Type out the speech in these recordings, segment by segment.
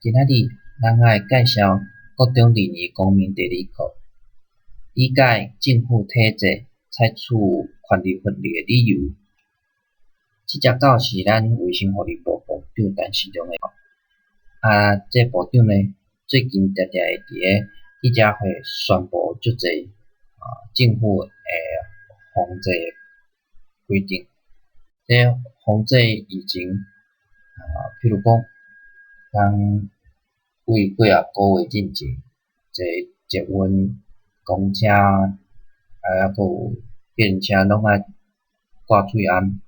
今仔日咱愛介紹國中二年公民地理課，理解政府體制採取權力分立的理由。這隻狗是咱衛生福利部部長陳時中的狗。啊，這部長呢，最近定定會佇咧記者會宣布足濟啊政府的防疫規定。這防疫以前啊，譬如講，咱為幾仔個月進前，坐捷運、公車，啊，猶閣有計程車攏愛掛喙罨。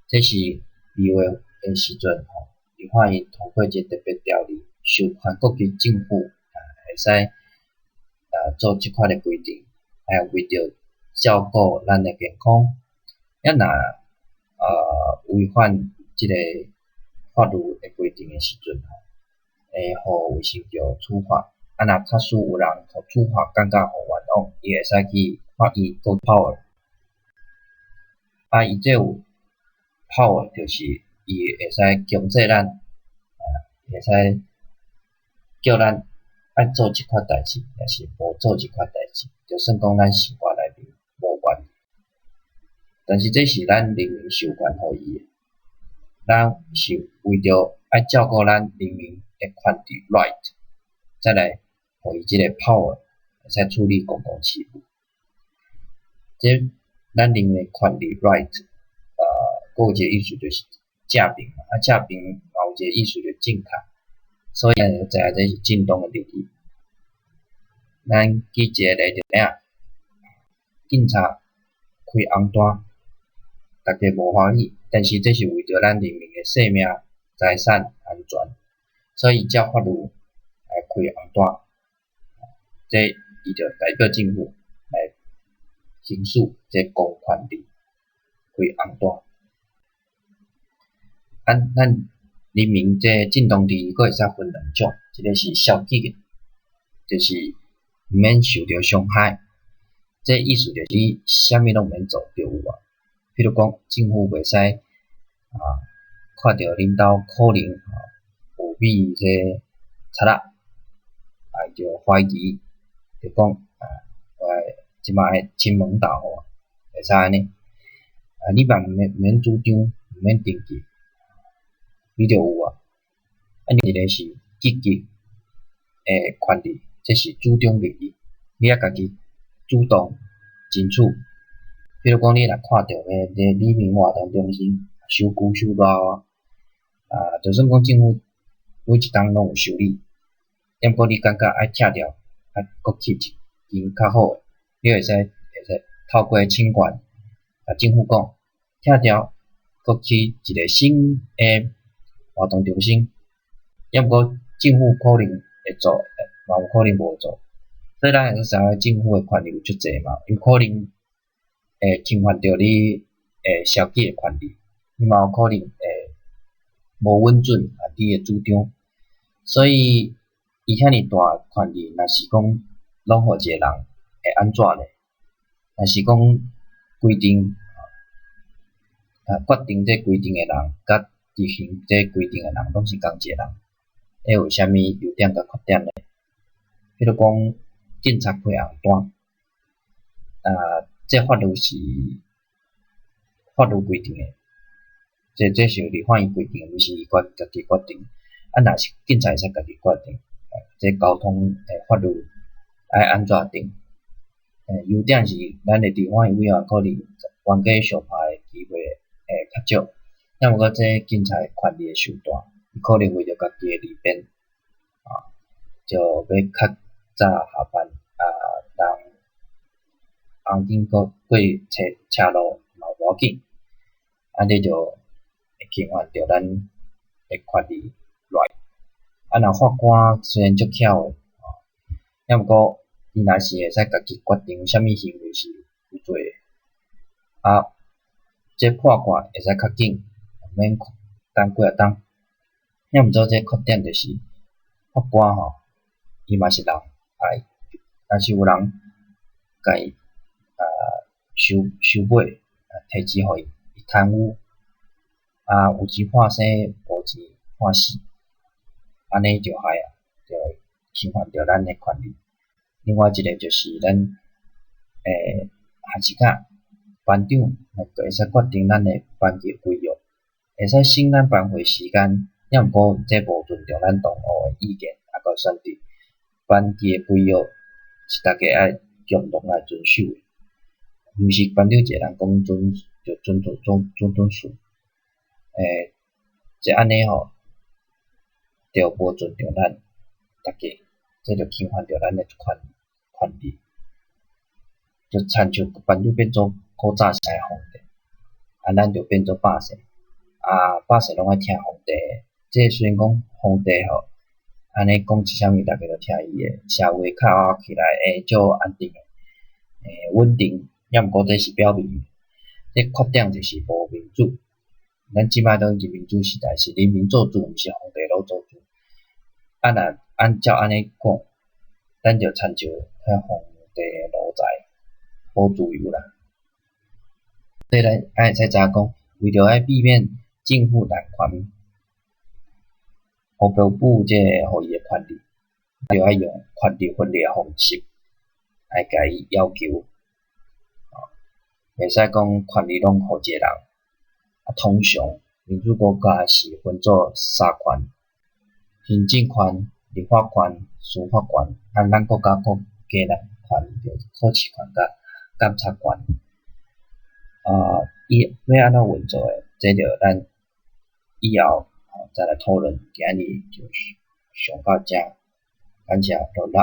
這是2月的時陣吼，立法院通過一个特別條例，授權各級政府啊會使啊做這款的規定，來為著照顧咱的健康。啊若違反這个法律的規定的時陣吼，會予衛生局處罰。啊若假使有人予處罰，感覺予冤枉，伊會使去法院告 power。啊，伊這有 power 就是伊會使強制咱，啊，會使叫咱愛做這款代誌，抑是無做這款代誌，就算講咱生活內面無關。但是這是咱人民授權予伊的，咱是為著愛照顧咱人民的權利 right，才來予伊這个 power 會使處理公共事務。這咱人民的權利 right，閣有一個意思就是正平，啊正平嘛有一個意思就是正確，所以咱就知影這是正當的利益。咱舉一个例就知影，警察開紅單，大家無歡喜，但是這是為著咱人民的性命、財產安全，所以照法律來開紅單，這伊就代表政府來行使這公權力開紅單。啊，咱人民這正當利益閣會使分兩種，一个是消極的，就是毋免受著傷害，這意思就是你啥物攏毋免做就有啊。譬如講，政府袂使啊，看著恁兜可能有買這賊仔，啊，伊就懷疑，就講啊，我這擺愛親門踏戶，會使按呢。啊，你嘛毋免主張，毋免登記，你就有啊。啊，一个是積極的權利，這是主張利益，你愛家己主動爭取。比如講，你若看著彼个里民活動中心傷舊傷老啊，啊，就算講政府每一冬攏有修理，毋過你感覺愛拆掉，啊，閣起一間較好的，你會使透過請願，共政府講，拆掉，閣起一个新的活動中心。抑毋過政府可能會做，嘛有可能無做。所以咱會使知影政府的權力有足濟嘛，有可能會侵犯著你的消極的權利，伊嘛有可能會無允准啊你的主張。所以伊遐爾大權力，若是講攏予一个人會按怎咧？若是講規定啊決定這規定的人，佮執行這規定的人攏是仝一个人，會有啥物優點佮缺點咧？譬如講，警察開紅單，啊，這法律是法律規定的，這是立法院規定的，毋是伊決家己決定。啊，若是警察會使家己決定，這交通的法律愛按怎定？優點是咱的立法院委員可能冤家相拍的機會會較少，抑毋過這警察權力會傷大，伊可能為著家己的利便，啊，就欲較早下班，啊，人紅燈閣過車車路嘛無要緊，按呢就會侵犯著咱的權利 right。啊，若法官雖然足巧的，抑毋過伊若是會使家己決定啥物行為是有罪的，啊，這判決會使較緊，毋免等幾若冬。抑毋過這缺點就是法官吼，伊嘛是人，啊，若是有人共伊啊收收買，啊提錢予伊，伊貪污，啊有錢判生，無錢判死。按呢就害啊，就侵犯著咱的權利。另外一个就是咱學士長、班長，就會使決定咱的班級規約，會使省咱班會時間，抑毋過這無尊重咱同學的意見，抑閣選擇班級的規約是大家愛共同來遵守的，毋是班長一个人講准就準準準準準數。這按呢吼，就無尊重咱大家，這就侵犯著咱的權利，就親像班長變做古早時的皇帝，啊，咱就變做百姓，啊，百姓攏愛聽皇帝的。這雖然講皇帝吼，按呢講一啥物，大家就聽伊的，社會較活起來會較安定的，穩定，抑毋過這是表面的，這缺點就是無民主。咱這擺當佇民主時代，是人民做主，毋是皇帝老做主。啊若按照按呢講，咱就親像彼皇帝奴才，無自由啦。所以咱愛會使知影講，為著愛避免政府濫權，予標榜這個予伊的權力，就愛用權力分立的方式來共伊要求，袂使講權力攏予一個人。啊，通常民主國家是分做三權：行政權、立法權、司法權。啊，咱國家閣加兩權，就是考試權佮監察權。啊，伊欲按怎運作的，這就咱以後再來討論。今仔日就上到遮，感謝落力。